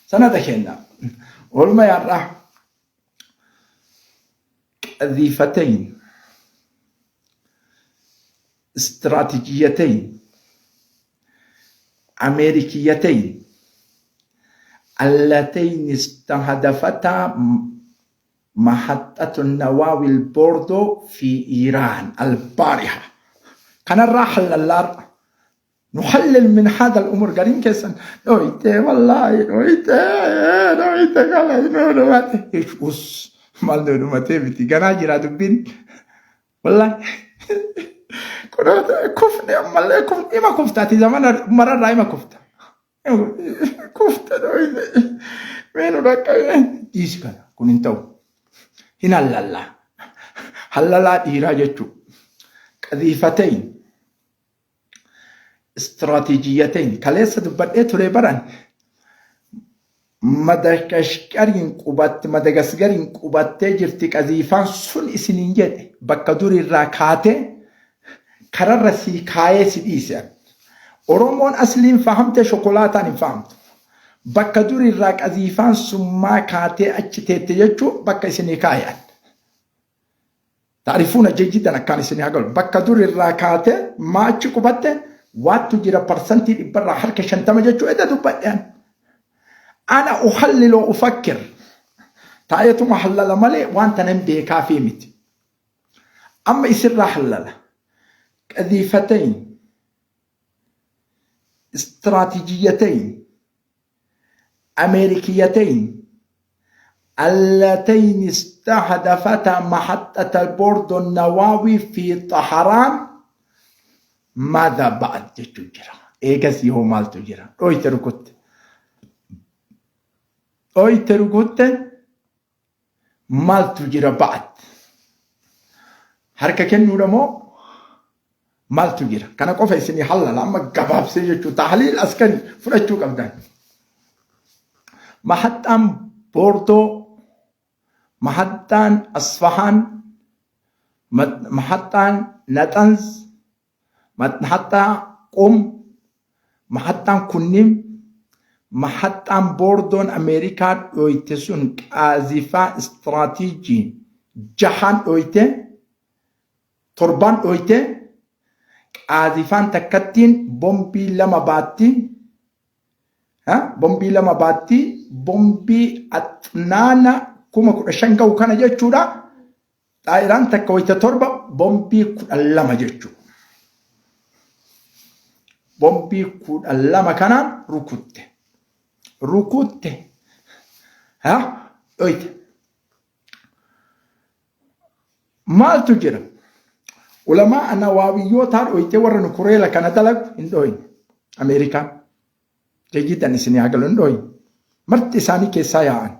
Sanada kenna. Oolma yaadhaa. قذيفتين استراتيجيتين أمريكيتين اللتين استهدفتا محطة النواوي البوردو في إيران البارحة. كان الراحل للار نحلل من هذا الأمور قرين كيسن نويته والله نويته نويته قال إيش أس مال نومته بتي كان جرا دبين والله كنت كفني أمال كف إما كفتاتي زمان مرة راي ما كفتا كفتا نويته مين وراك إيش كان كن انتو هنا لا هلا إيرا جتشو قذيفتين استراتيجيتين kaleessa dubbadhee ture baran Madagaskariin qubatte Madagaskariin qubattee jirti qaziifaan sun isiniin jedhe bakka durirraa kaatee kararra sii kaayee si dhiise. Oromoon asliin fahamte shokolaataan hin fahamtu. Bakka durirraa qaziifaan sun maa kaatee achi teette jechuu bakka isinii kaayan. Taarifuuna jejjitan akkaan isin haa galu. Bakka dur irraa kaatee maa achi qubatte waattu jira parsantii dhibbarraa harka 50 jechuu edda dubbadhean. Ana uhalliloo ufakkir. Taa'eetuma hallala malee waan tana hin beekaafii miti. Amma isirraa hallala. Qadiifatayn. Istiraatiijiyatayn. أمريكيتين اللتين استهدفتا محطة البوردو النووي في طهران ماذا بعد جرى إيجاس يهو مال تجرى أوي تركت أوي تركت maaltu jira ba'at harka kennuudha moo maaltu jira kana qofa isinii hallala amma gabaabsee jechuu tahliil askari fudhachuu qabdan mahaxxaan boordoo mahaxxaan asfahaan mahaxxaan naxanz Maxaxxaa Qum, Maxaxxaan kunniin maxaxxaan boordoon Ameerikaa dhooyte sun qaazifaa istiraatiijii jahaan dhooyte, torbaan dhooyte, qaazifaan takkattiin bombii lama baatti, bombii lama baatti, bombii axnaana 15,000 gahu kana jechuudha. Xaa'iraan takka wayita torba bombii 12 jechuudha. Bombii 12 kanaan rukutte. Rukutte. Ha? Dhoyte. Maaltu jira? Ulamaa nawaawiyyotaa dhoytee warra nukureela kana dalagu hin dhoyne. Ameerikaan. Jayyidan isin haa galu hin dhoyne. Marti isaanii keessaa yaa'an.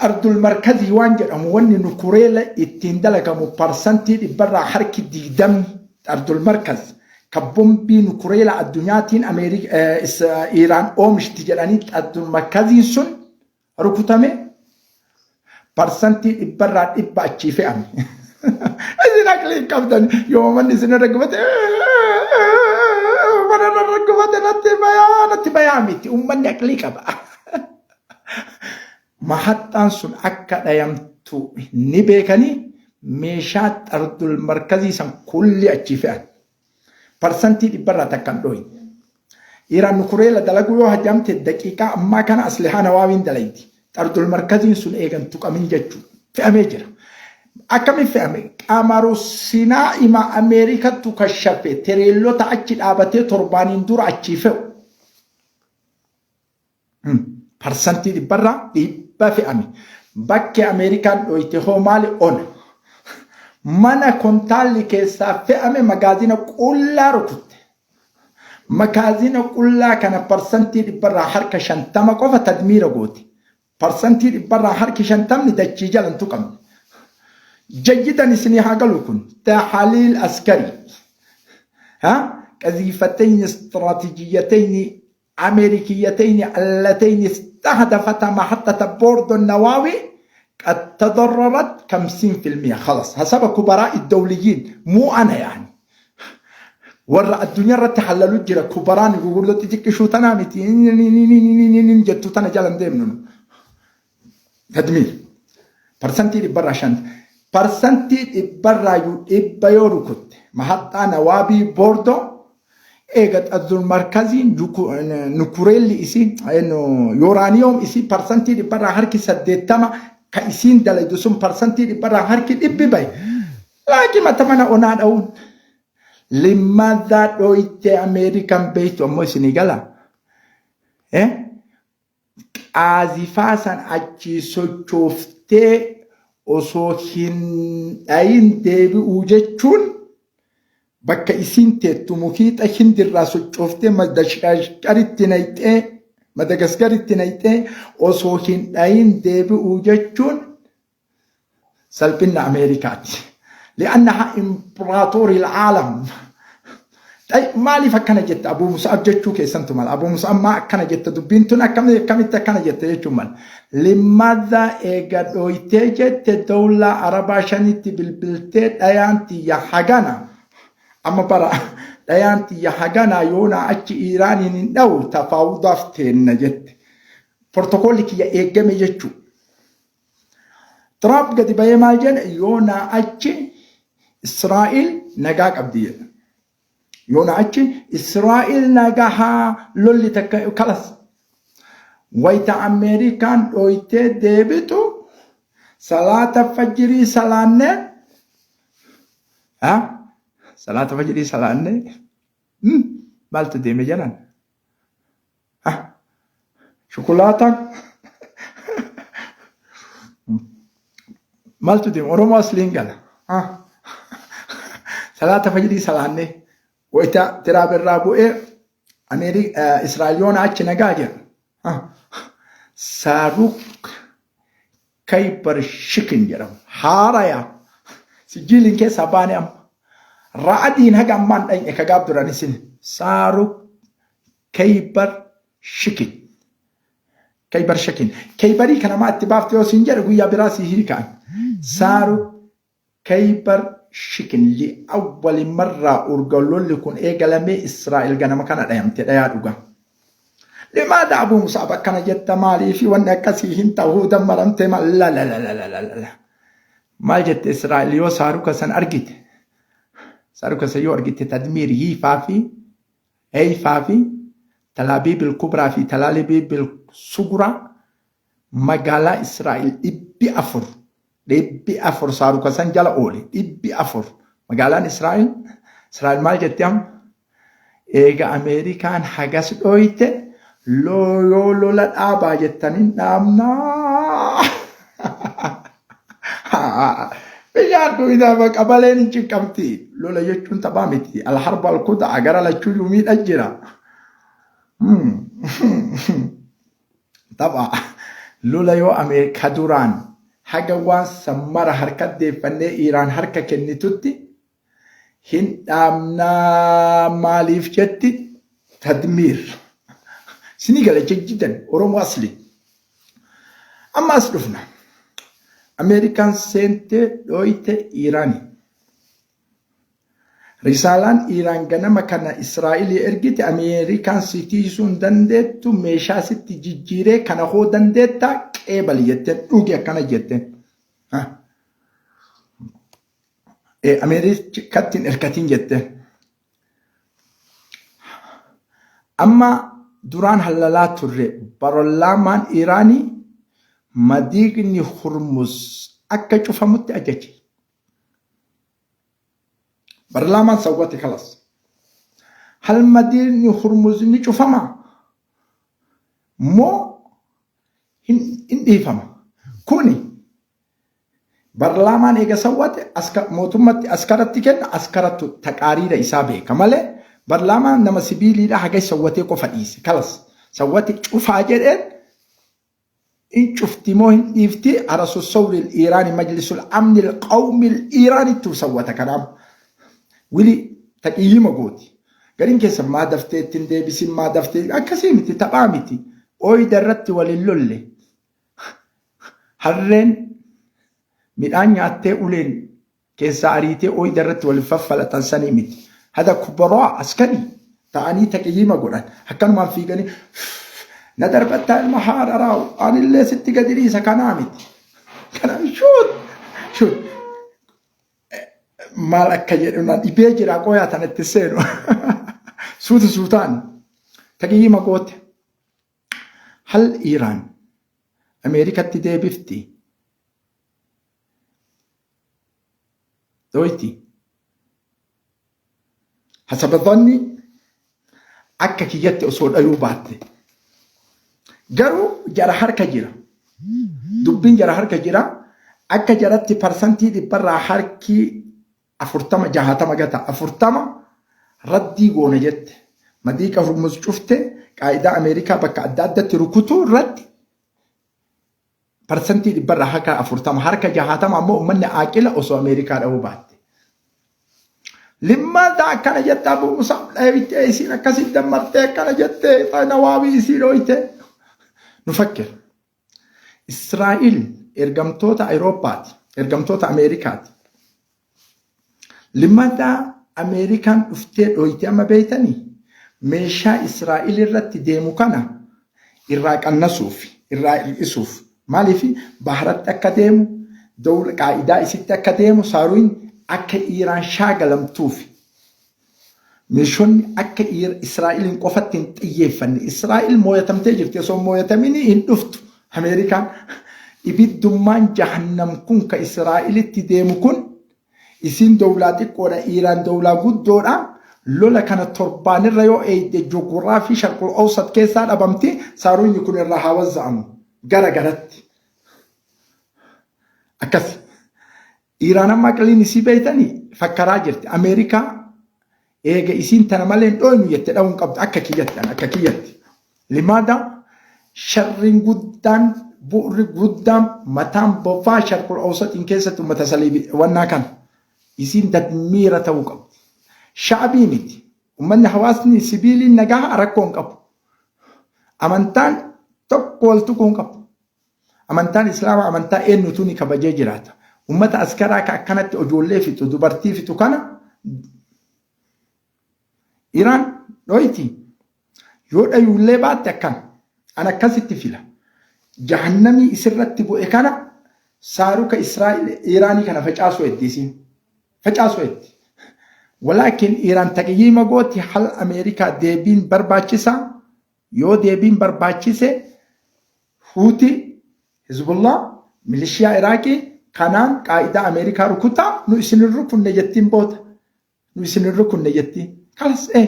Xardul markazii waan jedhamu wanni nukureela ittiin dalagamu parsantii dhibbarraa harki 20 xardul markaz ka bombii nukureela addunyaatiin Iiraan oomishti jedhanii xardul markaziin sun rukutame parsantii dhibbarraa 100 achii fe'ame. Isin aqlii hin qabdan yoo manni isin irra gubate mana irra gubate natti bayaa natti bayaa miti uummanni aqlii qaba. Mahaxxaan sun akka dhayamtu ni beekanii meeshaa xardul markazii san kulli achii fe'an. Parsantii dhibbarraa takka hin dhooyne. Iiraan nukureela dalaguu yoo hajamte daqiiqaa ammaa kana aslihaa nawaawiin dalayti. Xardul markaziin sun eegan tuqamin jechuu fe'amee jira. Akkamiin fe'ame? Qamaru sinaa'ima Ameerikattu kashafe tereellota achi dhaabatee torbaaniin dura achii fe'u. Parsantii dhibbarraa 100 fe'ame. Bakki Ameerikaan dhoyte hoo maali ona. Mana kontaalli keessaa fe'ame magaazina qullaa rukutte. Magaazina qullaa kana parsantii dhibbarraa harka 50 qofa tadmiira goote. Parsantii dhibbarraa harki 50ni dachii jala hin tuqamne. Jayyidan isinii haa galu kun tahaliil askarii. Ha? Qaziifatayni istiraatiijiyatayni أمريكيتين اللتين استهدفتا محطة بوردو النووي قد تضررت 50% خلاص حسب كبراء الدوليين مو أنا يعني. Warra addunyaa irratti hallalu jira kubaraan gurguddoo xixiqqishuu tanaa miti jettu tana jala hin deemnu. Tadmiir. Parsantii dhibbarraa shan. Parsantii dhibbarraayyuu dhibba yoo rukutte mahaxxaa nawaabii boordoo eega xazzul markaziin nukureelli isii yooraaniyoom isii parsantii dhibbarraa harki 80 ka isiin dalaydu sun parsantii dhibbarraa harki dhibbi bahe. Laakiin mata mana onaa dha'uun. Limmaadhaa dhooytee Ameerikaan beektu ammoo isinii gala. Eh? Qaazifaa san achii sochooftee osoo hin dhayin deebi'uu jechuun bakka isiin teettu mukiixa hindirraa sochooftee Madagaskaritti nayxee Madagaskaritti nayxee osoo hin dhayin deebi'uu jechuun salphinna Ameerikaati. Li'annaha impraatoori al'aalam. Maaliif akkana jetta Abuu Musa'ab jechuu keessantu mala. Abuu Musa'ab maa akkana jetta dubbiin tun akkamitti akkana jetta jechuun mala. Limadha eega dhooytee jette dawlaa Arabaa shanitti bilbiltee dhayaan tiyya hagana. Amma bara dhayaan tiyya hagana yoonaa achi Iiraaniin hin dhawu tafaawudaaf teenna jette. Portokoolli kiyya eeggame jechuu. Tiraamp gadi bahee maal jedhe yoo naa achi Israa'el nagaa qabdi jedhe. Yoo naa achi Israa'el nagahaa lolli takka kalas. Wayita Ameerikaan dhooytee deebitu salaata fajjirii salaannee salaata fajjirii salaannee maaltu deeme jedhan. Shukulaataan maaltu deema? Oromoo asliin gala. Salaata fajrii salaannee wayita tiraa birraa bu'ee Israa'el yoona achi nagaa jedhu. Saaruk Kaybar Shikin jedhamu. Haaraya. Sijiiliin keessaa baane amma. Ra'adiin haga ammaan dhayne ka gaaf duran isin. Saaruk Kaybar Shikin. Kaybar Shikin. Kaybarii kana maa itti baafte yoo siin jedhe guyyaa biraa si hiikaan. Saaruk Kaybar Shikin li'awwali marraa urga lolli kun eegalamee Israa'el ganama kana dhayamte dhayaa dhugaa. Limaadha Abuu Musaab akkana jetta maaliifi wanni akkasii hin ta'uu dammaramte maal la la la la la la la. Maal jette Israa'el yoo saaruka san argite saaruka san yoo argite tadmiir hiifaa fi Heeyfaa fi Talaabiibil Kubraa fi Talaalibiibil Suguraa magaalaa Israa'el 400 400 saaruka san jala oole 400 magaalaan Israa'el Israa'el maal jette amma eega Ameerikaan hagas dhooyte yoo lola dhaabaa jettanin dhaabnaa. Bishaan dhuyidaa qabaleen hin cinqamti. Lola jechuun taphaa miti. Alharba alkudaa gara lachuuyyuu miidha jira. Tapha. Lola yoo Ameerikaa duraan haga waan san mara harka deeffannee Iiraan harka kennitutti hin dhaabnaa maaliif jetti tadmiir. Sinii gala jijjidan Oromoo asli. Amma as dhufna. Ameerikaan seentee dhooyte Iiraanii. Risaalaan Iiraan ganama kana Israa'elii ergite Ameerikaan si tiisuu hin dandeettu meeshaa sitti jijjiiree kana hoo dandeettaa qeebali jetteen dhugi akkana jetteen. Ameerikaatti hin erkatiin jetteen. Amma duraan hallalaa turre barallaamaan Iiraanii madiiqni Hurmuz akka cufamutti ajaje. Barlaamaan sawwate kalas. Hal madiiqni Hurmuz ni cufama moo hin dhiifama? Kuni Barlaamaan eega sawwate mootummatti askaratti kenna askarattu taqaariira isaa beeka malee barlaamaan nama sibiiliidha haga sawwatee qofa dhiise kalas sawwate cufaa jedheen in cufti moo hin dhiifti arasu sawril iiraani majlisul amnil qawmil iiraanittu sawwata kanaaf wili taqiyyima gooti gariin keessa maa daftee ittiin deebisin maa daftee akkasii miti taphaa miti ooyida irratti waliin lolle Harreen midhaan nyaattee uleen keessaa ariitee ooyida irratti wal faffalatan sanii miti. Hada kubaraa askarii ta'anii taqiyyiima godhan. Akkanumaan fiiganii na darbattaa ilma haadharaa anillee sitti gadi dhiisa kanaa miti. Kana shuut shuut maal akka jedhu na dhibee jira qoyaa tanatti seenu. Suuta suutaan taqiyyiima goote. Hal Iiraan Ameerikatti deebifti? Dhoyti. Hasaba dhanni akka kiyyatti osoo dhayuu baatte. Garuu jara harka jira. Dubbiin jara harka jira. Akka jaratti parsantii dhibbarraa harki 40 60 gata 40 raddii goona jette. Madiiqa Hurmuz cufte qaa'idaa Ameerikaa bakka adda addatti rukutuu irratti parsantii dhibbarraa harka 40 harka 60 ammoo uummanni aaqila osoo Ameerikaa dha'uu baatte. Limmaata akkana jette Abuu Musab dheebittee isiin akkasitti dammartee akkana jettee nawaawii isii dhooyte. Nu fakkir. Israa'il ergamtoota Awurooppaati, ergamtoota Ameerikaati. Limmaata Ameerikaan dhuftee dhooyte amma beeytanii meeshaa Israa'il irratti deemu kana irraa qannasuuf, irraa hir'isuuf. Maaliif baharatti akka deemu, dawla qaa'idaa isitti akka deemu saaruun akka Iiraan shaagalamtuuf. Meeshonni akka Israa'eliin qofatti hin xiyyeeffanne. Israa'el mooyatamtee jirti. Osoo mooyataminii hin dhuftu. Ameerikaan ibiddummaan jahannam kun ka Israa'elitti deemu kun isiin dowlaa xiqqoodha. Iiraan dowlaa guddoodha. Lola kana torbaanirra yoo eeyde joguraafii sharqul awsat keessaa dhabamti. Saaruunyi kun irraa haa wazza'amu. Gara garatti. Akkas. Iiraan amma aqliin isii beeytanii fakkaraa jirti. Ameerikaa eega isiin tana malee hin dhooynu jette dha'uu hin qabdu akka kiyyatti an akka kiyyatti. Limaada sharriin guddaan bu'urri guddaan mataan bofaa sharqul awsaxiin keessatti ummata saliibi wannaa kana isiin dadmiira ta'uu qabdi. Sha'abii miti. Ummanni hawaasni sibiiliin nagaa rakkoo hin qabu. Amantaan tokko wal tuquu hin qabu. Amantaan Islaamaa amantaa eenyutu ni kabajee jiraata. Ummata askaraa ka akkanatti ojoollee fixu, dubartii fixu kana Iraan dhoyti yoo dhayuullee baatte akkana. An akkasitti fila. Jahannamii isirratti bu'e kana saaruka Israa'el Iraanii kana facaasuu heddi isiin. Facaasuu heddi. Walaakin Iraan taqiyyiima gooti hal Ameerikaa deebiin barbaachisaa yoo deebiin barbaachise Huutii, Hizbullah, milishiyaa Iraaqii kanaan qaa'idaa Ameerikaa rukutaa nu isin hin rukunne jettiin booda. Nu isin hin rukunne jettiin. Kalas ee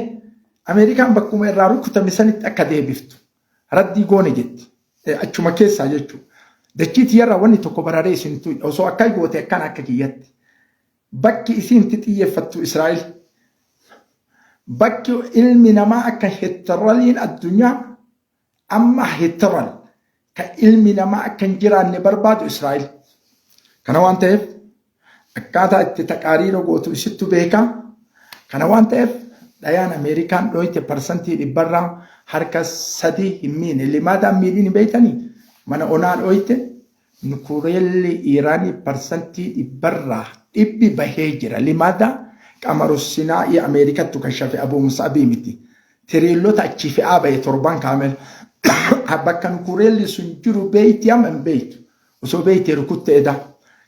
Ameerikaan bakkuma irraa rukutame sanitti akka deebiftu raddii goone jetti. Achuma keessaa jechuudha. Dachii tiyyarraa wanni tokko bararee isin tuqne osoo akka goote akkana akka kiyyatti. Bakki isiin itti xiyyeeffattu Israa'el. Bakki ilmi namaa akka heteraliin addunyaa amma heteral ka ilmi namaa akka hin jiraanne barbaadu Israa'el. Kana waan ta'eef akkaataa itti taqaariira gootu isittu beeka. Kana waan ta'eef dhayaan Ameerikaan dhooyte parsantii dhibbarraa harka sadii hin miine. Limaadaan miidhiin hin beeytanii? Mana onaa dhooyte Nukureelli Iiraanii parsantii dhibbarraa dhibbi bahee jira. Limaada qamaru sinaa'ii Ameerikattu kashafe Abuu Mus'abii miti. Tiriillota achii fe'aa bahe torban kaamel. Bakka nukureelli sun jiru beeyti amma hin beeytu. Osoo beeytee rukutte eda.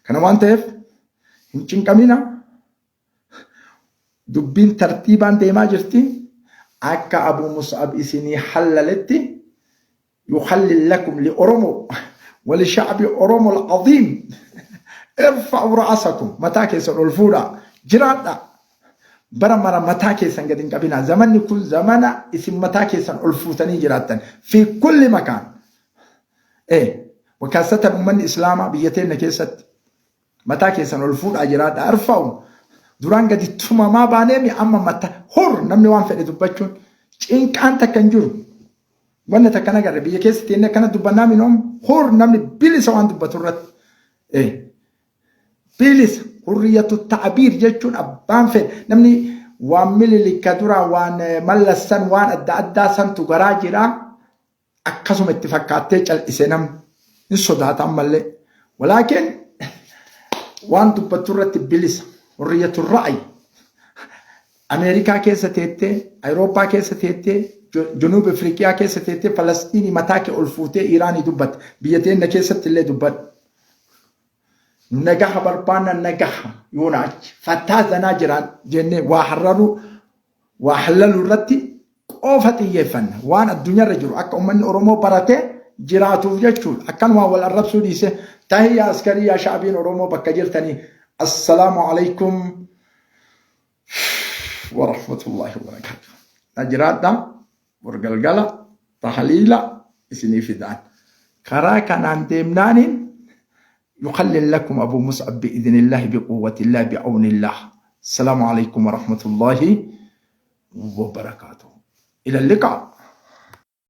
Kana waan ta'eef hin cinqamina. Dubbiin tartiibaan deemaa jirti. Akka Abuu Mus'ab isinii hallaletti yuhallil lakum li Oromoo wali sha'bi Oromoo al-aziim irfa'u ra'asakum mataa keessan ol fuudhaa jiraadhaa bara mara mataa keessan gadi hin qabinaa zamanni kun zamana isin mataa keessan ol fuutanii jiraattan fi kulli makaan wakaasatan ummanni islaamaa biyya teenya keessatti Mataa keessan ol fuudhaa jiraadha. Arfa'u duraan gadi tumamaa baaneemi amma mata hur namni waan fedhe dubbachuun cinqaan takka hin jiru. Wanna takka nagarre biyya keessatti inni akkana dubbannaa minoom hur namni bilisa waan dubbatu irratti. Bilisa hurriyyatu ta'abiir jechuun abbaan fedhe namni waan mililikka duraa waan mallassan waan adda addaa santu garaa jiraa. Akkasuma itti fakkaattee cal'ise namni hin sodaata ammallee. Walaakin waan dubbattu irratti bilisa. Hurriyyatu ra'ayi. Ameerikaa keessa teettee, Awurooppaa keessa teettee, Junuub Afriiqiyaa keessa teettee Falastiinii mataa kee ol fuutee Iraanii dubbatte. Biyya teenna keessatti illee dubbadhu. Nagaha barbaanna nagaha yoona achi fattaa zanaa jiraan jennee waa harraruu waa hallaluu irratti qofa xiyyeeffanna. Waan addunyaarra jiru akka uummanni Oromoo baratee jiraatuuf jechuudha. Akkanumaan wal arrabsuu dhiise tahiyyaa askarii yaa sha'abiin Oromoo bakka jirtanii. Assalaamu alaikum warahmatullahi wabarakatuh. Na jiraadha bor galgala tahliila isinii fidaan. Karaa kanaan deemnaaniin يقلل لكم أبو مصعب بإذن الله بقوة الله بعون الله. السلام عليكم ورحمة الله وبركاته. إلى اللقاء.